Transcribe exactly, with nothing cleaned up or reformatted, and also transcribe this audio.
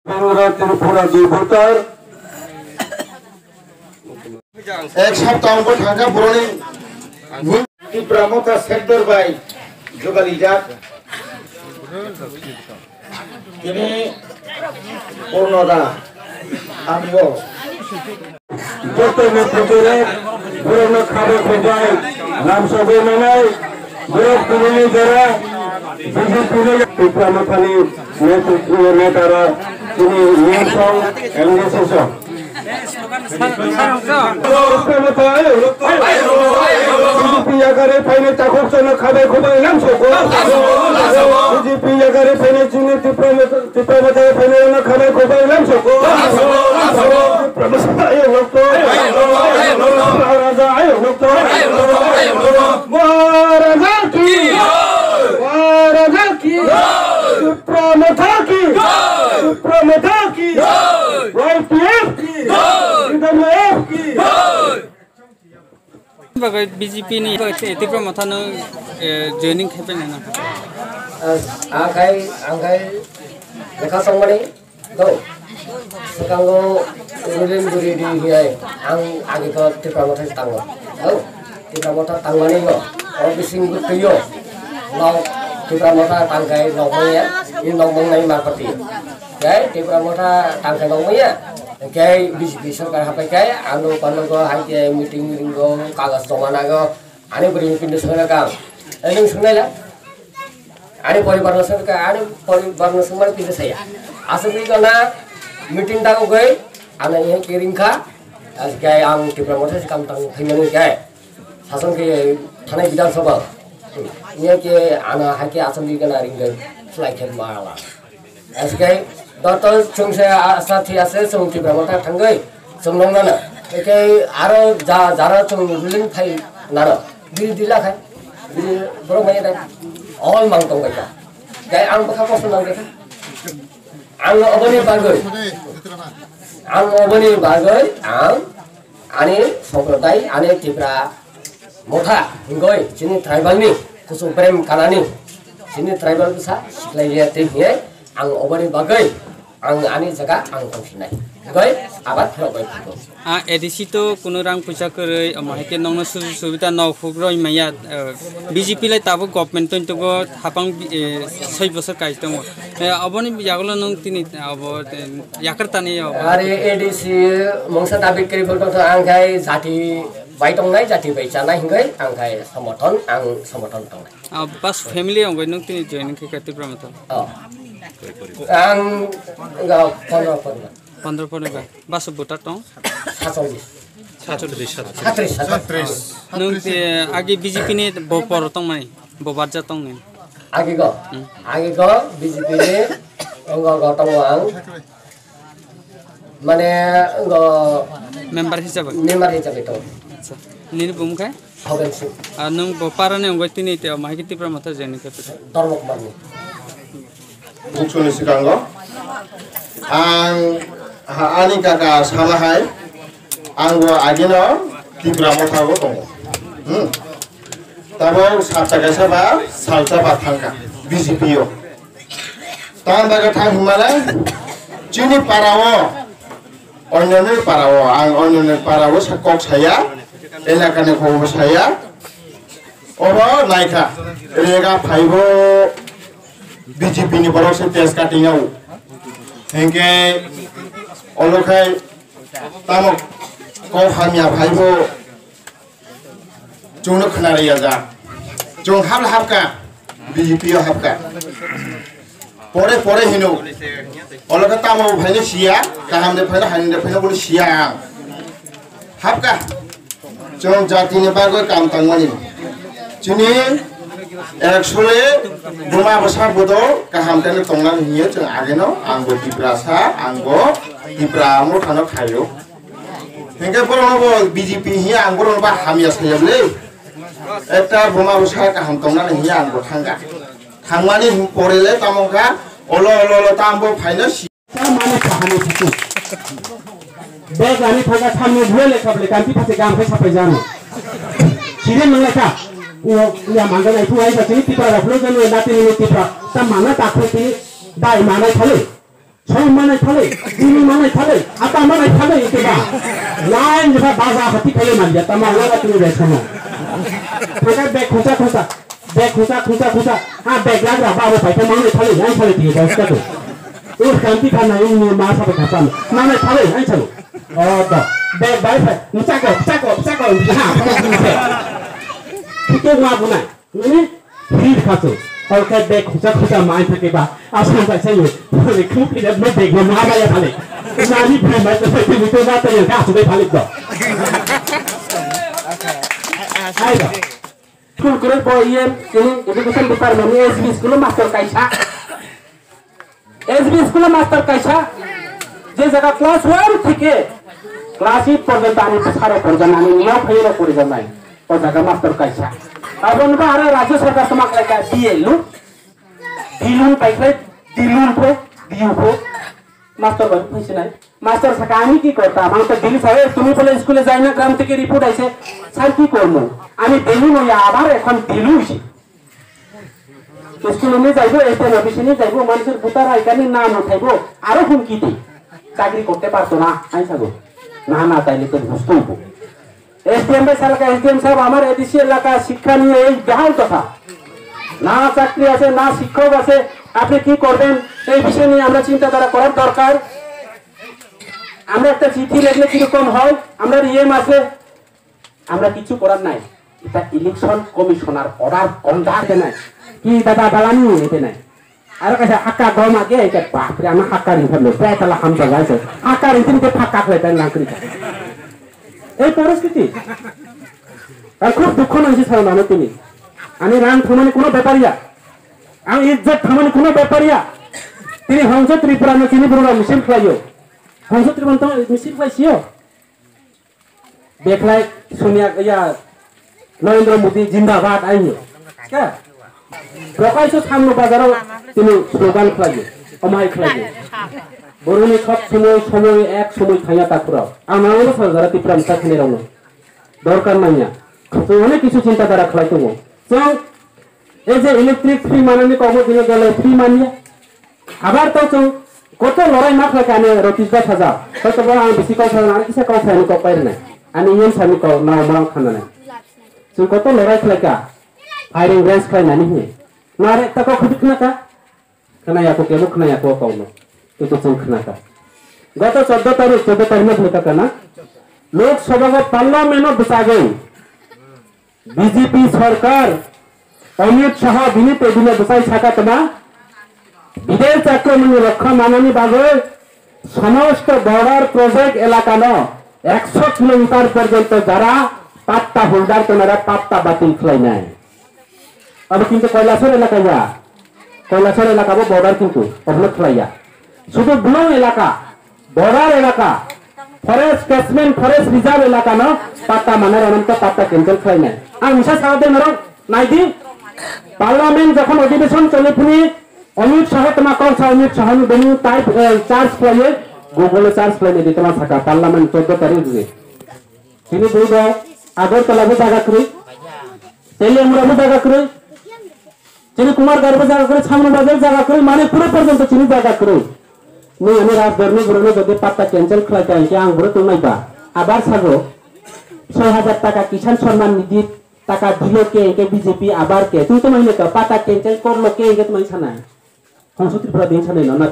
Tripura dui voter. Ek sapta wngwi thangkha boroni Tipra Motha sector bai jugalijak. Tini Purnoda Amgo. Jotono pujore borokno khabai khubai lamsogwi manai borok tini jora B J P ni Tipra Mothani netritwo netarok tini niyam song M D C song. B J P yakarwi phainai takhuk chwngno khabai khubai lamsoko. B J P yakarwi phainai chini Tipra Motha, Tipra Motha phainai no khabai khubai lamsoko. Tipra Motha ayok lokto. Maharaja ayok lokto. Maharaja ki. Maharaja ki. Tipra Motha ki. Tipra Motha ki. Y T F ki. T W F ki. Bagwi B J P ni bagwi Tipra Motha no, eh, joining khai pai nang. Ang khai, ang khai lekha songmani do. Sekango Rulen Guri di hiai ang agi ko Tipra Motha tango. Do. Tipra Motha tangmani go. O bising gutyo. Nok Tipra Motha tangkai nok maya. Ini nok mangnai marpati. Kai Tipra Motha tangkai nok maya. Kai B J P sorkar hapai kai, ano pano go hai ke meeting meeting go, kagas joma nago, ani beri pintu sungna kam. Ening sungai la. Ani poribar no sungka, ani poribar no sungmani pintu saya. Asal ni gana meeting ta go gai, ana ini kiring ka, as gai ang Tipra Motha si kam tang thimani gai. Sason ke thanai Bidhan Sabha. Ini ke ana hai ke asal ni gana ring gai, selai ke mala. Aswk khe doto chwng se asa thi ase chwng Tipra Motha thangwi chwng nong nana. Eke aro ja jara chwng ruling phai nana. Biri dila khai. Biri borok manya dai. All mang tong bai ka. Dai ang bwkha kosto nang kha. Ang oboni bagwi. Ang oboni bagwi ang ani somprodai ani Tipra Motha hingoi chini tribal ni kuchuk berem kanani chini tribal bwsa siklai ya tei hiye ang oboni bagwi ang ani jaga ang tongsinai hingoi abat phirok bai phago. A A D C to kuno rang puisa kwrwi omo hai khe nokno sujuk subida nok huk roi maya, eh, B J P lai tabuk government tong tongo hapang, eh, soi bosor kai tongo. Eh, oboni yagulo nung tini abo, eh, yakar tani abo. Are A D C mungsa dabi kwrwi phano to ang khai jati bai tongnai jati bai chanai hingoi ang khai somorthon ang somorthon tongnai. Ah, bas family ongoi nung tini join khe khe Tipra Motha. Oh. Ang ga pondro pondro. Pondro pondro ga. Bas voter tong? Satcholish. Satcholish. Satris, satris. Nung te agi B J P ni bo por tong mani, bo barja tong ni. Agi go. Hmm. Agi go B J P ni onggo go tongo ang. Mane, go member hisabe? Member hisabe to. Acha. Nini bumung khai? Hoben Singh. Ah, nung bo para ni ongoi tini te, mahai ki Tipra Motha jeni khe pita. Dharma Kumar ni. Buksuni sikango. Ang, ha, ani kaka sama hai. Ang bo agino Tipra Motha bo tongo. Hmm. Tabo sapta kaisa ba, salsa ba thangka. B J P o. Tamni bagwi thang hwnmale chini para-o, onyanoni para-o, ang onyanoni para-o sa kok saya, elakani kokbo saya, obo naikha, rega phaibo B J P ni borok se tes katingo. Hinkhe olo khai tamo kok hamya phaibo. Chwngno khna rwya ja. Chwng hap hapka, B J P o hapka. Pore pore hino. Olo khe tamo phaino siya, kaham de phaino, hamya de phaino boni siya ang. Hapka. Chwng jatini bagwi kam tangmani. Chini actually buma bwsa bodol kaham khe tongnani hiyo chwng ageno ang bo Tiprasa, ang bo Tipra Mothano khaio. Hinkhe borokno bo B J P hiya ang borokno ba hamya saya bwle. Ekta buma bwsa kaham tongnani hiya ang bo thangkha. Thangmani pore le tamo kha olo olo olo tambo phaino si. Tamani kahani phutu. Bek ani thangkha samni bwle le kable kanti phase gam khai sapai jani. Sire manglai kha. Uya mangga nai thu ai sa chini Tipra rok phlo jani nati ni Tipra. Tam mana ta khu tini dai mana khale. Soi manai thalai, jini manai thalai, ata manai thalai ite ba. Lain jeba baza hati thalai manja tama wala tini bai sama. Thangka bag khungsa khungsa, bag khungsa khungsa khungsa. Ha bag lagra ba abo paita manai thalai, ai thalai tini bai skatu. Ur kanti thana ini ma sa bai kapan. Manai thalai, ai thalai. Oh, da. Bag bai bai. Mchako, mchako, mchako. Ha, pa ni se. Kito ma bunai. Nini hir khasu. Olkhe bag khusa khusa mai thake ba. Asam bai sai. Bole khu kile me bag no ma ba ya thale. Nani bhai mai to sai ni to na to ya ka su bai thale do. Ai do. School kore bo yen ini education department ni S B school master kaisa. S B school master kaisa, je jaga class one theke class eight porjonto ani bwsarok porijaknai, ani nok phaiyarok porijaknai, o jaga master kaisa. Aboni bo aro Rajya Sarkar tamo khlaika B L U, bilun paikhlai, dilun pho, diu pho, master bai phaisinai. Master saka, "Ami ki kortam?" Ang to dili sabe, "Tumi bole school-e jai na, gram theke report aise, sir ki kormo?" Ami dili no ya, abar ekhon dilu hoise. School ni jaibo, S D M office ni jaibo, manusor buta raikani nam uthaibo, aro humki di. Chakri korte parto na, ai sabo. Na, na, taile to busto hobo. S D M bai salaka, "S D M sahab, amar A D C elaka shikkha niye ei behal dosha. Na chakri ase, na shikkok ase, apni ki korben? Ei bishoy niye amra chinta dhara korar dorkar. Amra ekta chithi lekhle kirokom hoy, amra E M ase." Amra kichu korar nai. Eta election commissioner order konda ete nai. Ki dada dalani ete nai. Aro kaisa hakka goma ke ete bapre ama hakka ring khamle. Betala hamsa gaise. Hakka ring tin ke phakka khle tan langkri. Ei poristiti. Ang khub dukho nangsi sal mano tini. Ani rang thumani kuno bepar ya. Ang ijjat thumani kuno bepar ya. Tini Hongso Tripura no chini burung misil khlaio. Hongso Tripura no misil khlaisio. Bekhlai Sonia ya Narendra Modi jindabad ayo. Ka? Bokai so samno bazaro tini slogan khlayo, omai khlayo. Boroni sob somoi somoi ek somoi thangya takhurao. Ang nangno sajara Tipra msa khini rokno. Dorkar nangya. Chwng onek kisu chinta dara khlai tongo. Chwng ei je electric free manani kokno tini gele free manya. Abar to chwng koto lorai ma khlai kha ani Ratish bai saja. Hoito bo ang bisi kok saja, ang kisa kok sai ani kok pai rwnai. Ani yen sami kok nao morang khananai. Chwng koto lorai khlai kha. Firing range khlai nani hi. Nare ta kok khudi khna kha. Khna ya kok ebo khna ya kok kok no. Ito chwng khna kha. Goto choddo tarik, choddo tarik ma khlai kha na. Lok Sabha go parliament no bwchagwi. B J P sarkar, Amit Shah bini tebile bwsai saka tma, Bidesh Akraman ni rokha manani bagwi somosto border project elakano ekso kilometer porjonto jara patta holder tongnara patta batil khlainai. Abo kintu Kailasor elaka ya. Kailasor elaka bo border kintu obono khlaiya. Sudu Blong elaka, border elaka, forest catchment, forest reserve elaka no patta mane rok no patta cancel khlainai. Ang misa sa de norok naidi, parliament jokhon adhibeshon choli phini Amit Shah tma kok sa Amit Shah ni bini type, eh, charge khlaiye, Google charge khlainai di tma saka parliament choddo tarik di. Chini bui do Agartala bo jaga kwrwi, Teliamura bo jaga kwrwi, chini Kumar Garba jaga kwrwi, Samra Bazar jaga kwrwi, Manipur porjonto chini jaga kwrwi. Ni ani Rajbari ni borok no jodi patta cancel khlai ta hinkhe ang borok tongnai ba. Abar sago soi hajar taka Kisan Samman Nidhi taka dilo ke hinkhe B J P abar ke. Twi tongmani ka patta cancel korlo ke hinkhe tongmani sanai. Hongso Tripura din sanai no na